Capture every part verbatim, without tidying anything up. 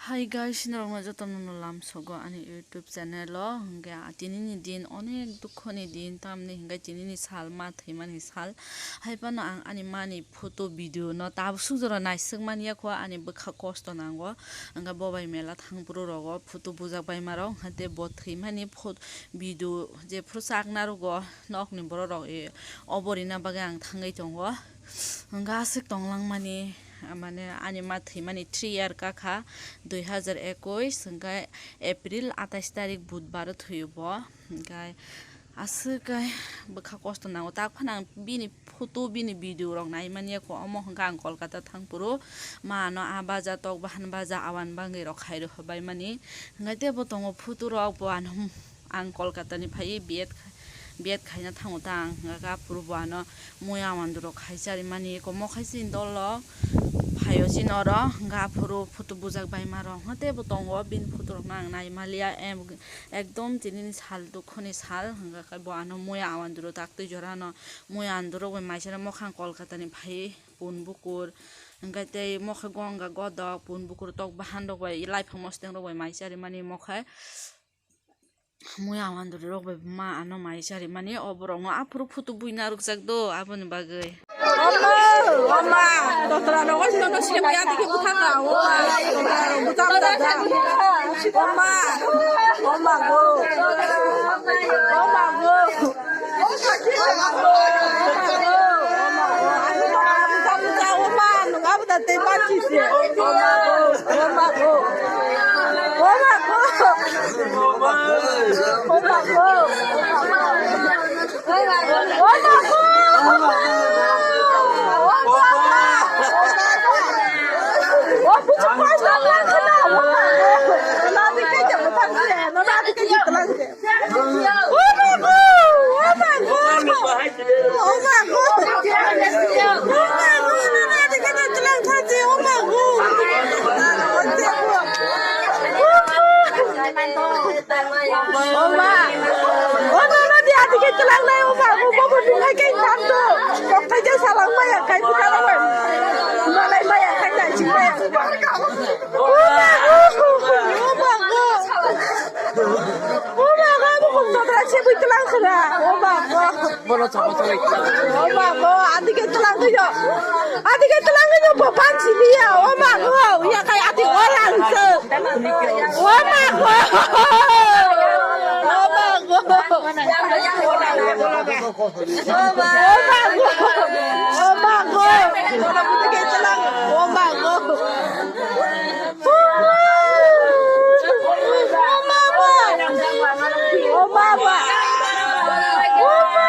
Hi guys, norokno jotono no lamsogo ani YouTube channel o. Hwnkhe a, tinini din onek dukho ni din, tamni hwnkhe tinini sal ma thwimani sal. Hai phano ang ani mani photo video no tabuk suk jora naisik manya kho, ani bwkha kosto nango. Hwnkhe bo bai mela thang phuru rogo photo bujak bai ma rok, hwnkhe bo thwimani pho-, video je phuru chak narugo nokni borok rok, e, obo rina bagwi ang thangwi tongo. Hwnkhe aswk tong langmani, mane ani ma thwimani three year kakha, dui hazar ekush, hwnkhe April atais tarik budbar o thwio bo. Hwnkhe aswk khe bwkha kosto nango, tak phano ang bini photo, bini video rok nai manya kho, omo hwnkhe ang Kolkata thang phuru ma ano a baja, tok bahan baja, awan bangwi rok khai rw bai mani. Hwnkhe teibo tongo photo rok, bo ano ang Kolkata ni phaiwi B Ed, B Ed khaina thango ta ang, hwnkhe aphuru bo ano muya wandurok khai charimani, eko mo khai chini dol rok phaio chini oro, hwnkhe aphuru photo bujak bai ma rok, hwnkhe teibo tongo bini photo rok no ang nai maliya, em, ekdom tinini sal dukho ni sal, hwnkhe bo ano muya wanduro tak twi jora no muya wandurok bai mai chari mokhang Kolkata ni phaiwi pun bukur, hwnkhe tei mokhe gonga godok pun bukur tok bahan rok bai, laifang mosteng rok bai mai charimani mokhe. Muya wandru rok bai ma ano mai chari mani, o borok no aphuru photo bui narwk jak do, aboni bagwi. Oma, oma, totra rok oi sino to sini maya dikhe butha ka, oma, totra rok butha butha ja. Oma, oma go, oma go. Oma go, oma go, oma go, oma go. Oma go, oma go. Oma go. Oma go! Oma go! Oma go! Oma go! Oma! Oma no dia dike tlang nai oma go, bo bo nung hai kai tam to. Kok thai je salang maya kai buka ro bai. Malai maya kai tai ching maya. Oma go! Oma go! Oma go, abo kok totra se bui tlang khna. Oma go! Bono chapa chalai. Oma go, adike tlang yo. Adike tlang yo, bo pan siliya. Oma go, ya kai ati orang se. Oma go! Oma go! Oma go! Oma go! Oma go! Oma ba! Oma ba! Oma!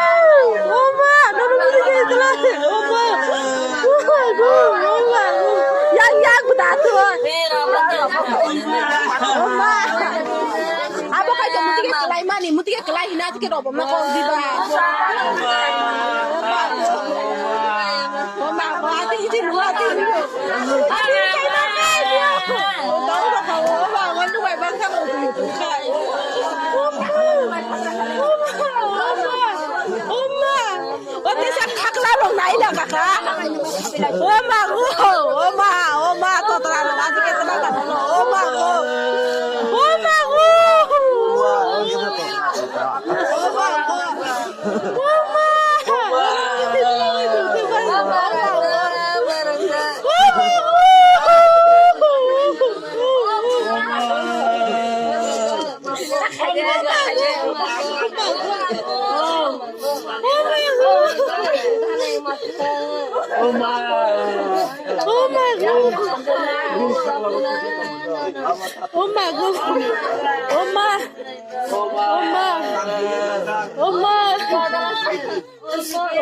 Oma! Nono bini khe tla. Oma! Oma! Oma! Yang yang kuda tu. Oma! Abo kai to muti ke kelai mani, muti ke kelai hina ke robo ma kong diba. Oma! Oma! Ati iti lu ati. Oma! Oma! Oma! O tesa khakla rok nai na kaka. O ma go, o ma, o ma, totra rok aji ke tla ta. O ma go. O ma go. O ma go. O ma.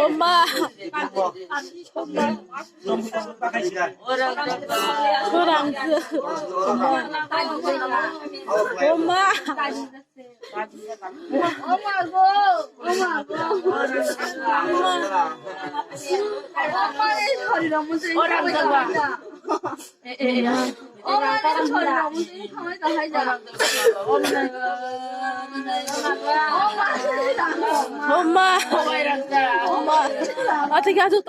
Oma! Oma! Kurang. Oma! Oma! Oma! Oma! Oma! Ati gajo.